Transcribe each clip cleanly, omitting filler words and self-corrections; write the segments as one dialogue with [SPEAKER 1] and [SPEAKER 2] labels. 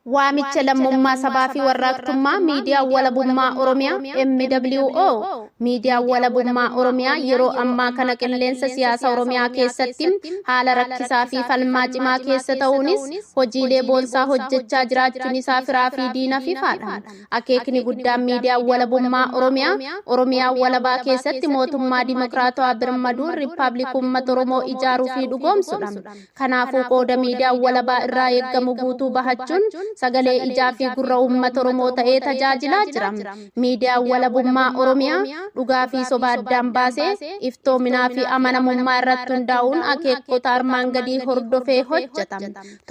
[SPEAKER 1] Waamicha lammummaa sabaa fi warraaqtummaa Miidiyaa Walabummaa Oromiyaa MWO. Miidiyaan Walabummaa Oromiyaa yeroo ammaa kana qilleensa siyaasa Oromiyaa keessatti haala rakkisaa fi falmaa cimaa keessa ta'uunis hojiilee boonsaa hojjechaa jiraachuun isaa firaa fi diinaaf ifaadha. Akeekni guddaan Miidiyaan Walabummaa Oromiyaa Oromiyaa walabaa keessatti mootummaa dimokiraatawaa birmaduun Riippaabilikii Uummata Oromoo ijaaruu fi dhugoomsudha. Kanaafuu qooda miidiyaan walabaa irraa eeggamu guutuu bahachuun sagalee ijaa fi gurra uummata Oromoo ta'ee tajaajilaa jira. Miidiyaan Walabummaa Oromiyaa dhugaa fi soba addaan baasee, iftoominaa fi amanamummaa irratti hundaa'uun akeekota armaan gadii hordofee hojjeta.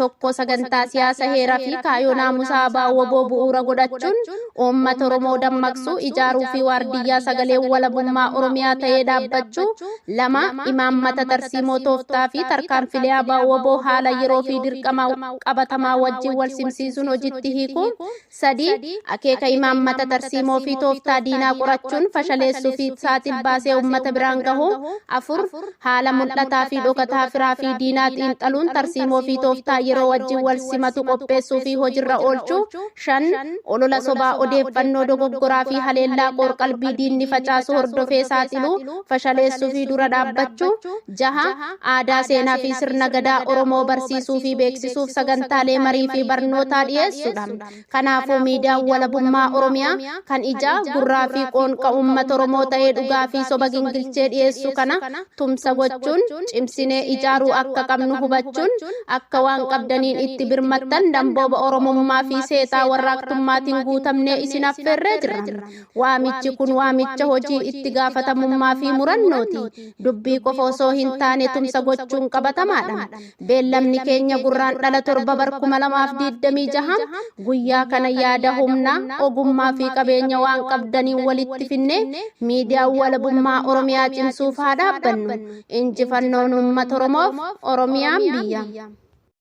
[SPEAKER 1] 1, Sagantaa siyaasa, heeraa fi kaayoo naamusaa ABO bu'uura godhachuun uummata Oromoo dammaqsuu, ijaaruu fi waardiyyaa sagalee walabummaa Oromiyaa ta'ee dhaabbachuu. 2, Imaammata, tarsiimoo, tooftaa fi tarkaanfilee ABO haala yeroo fi dirqama qabatamaa wajjin wal simsiisuun hojitti hiikuu. 3, Akeeka, imaammata, tarsiimoo fi tooftaa diinaa qorachuun fashaleessuu fi saaxil baasee uummata biraan gahuu. 4, Haala mul'ataa fi dhokataa firaa fi diinaa xiinxaluun tarsiimoo fi tooftaa yeroo wajjin wal simatu qopheessuu fi hojiirra oolchuu. 5, Olola sobaa, odeeffannoo dogoggoraa fi haleellaa qoor-qalbii diinni facaasu hordofee saaxiluu, fashaleessuu fi dura dhaabbachuu. 6, Aadaa, seenaa fi sirna gadaa Oromoo barsiisuu fi beeksisuuf sagantaalee marii fi barnootaa dhiyeessuudha. Kanaafuu Miidiyaan Walabummaa Oromiyaa kan ija, gurraa fi qoonqa uummata Oromoo ta'ee dhugaa fi soba gingilchee dhiyeessu kana tumsa gochuun cimsinee ijaaruu akka qabnu hubachuun akka waan qabdaniin itti birmattan dambooba Oromummaa fi seetaa warraaqtummaatiin guutamnee isin affeerree jirra. Waamichi kun waamicha hojii, itti gaafatamummaa fi murannooti. Dubbii qofa osoo hin taane tumsa gochuun qabatamaadha. Beellamni keenya Gurraandhala 7 bar 2026. Guyyaa kana yaada, humna, ogummaa fi qabeenya waan qabdaniin walitti finne Miidiyaa Walabummaa Oromiyaa cimsuuf haa dhaabbannu. Injifannoon uummata Oromoof, Oromiyaan biyya.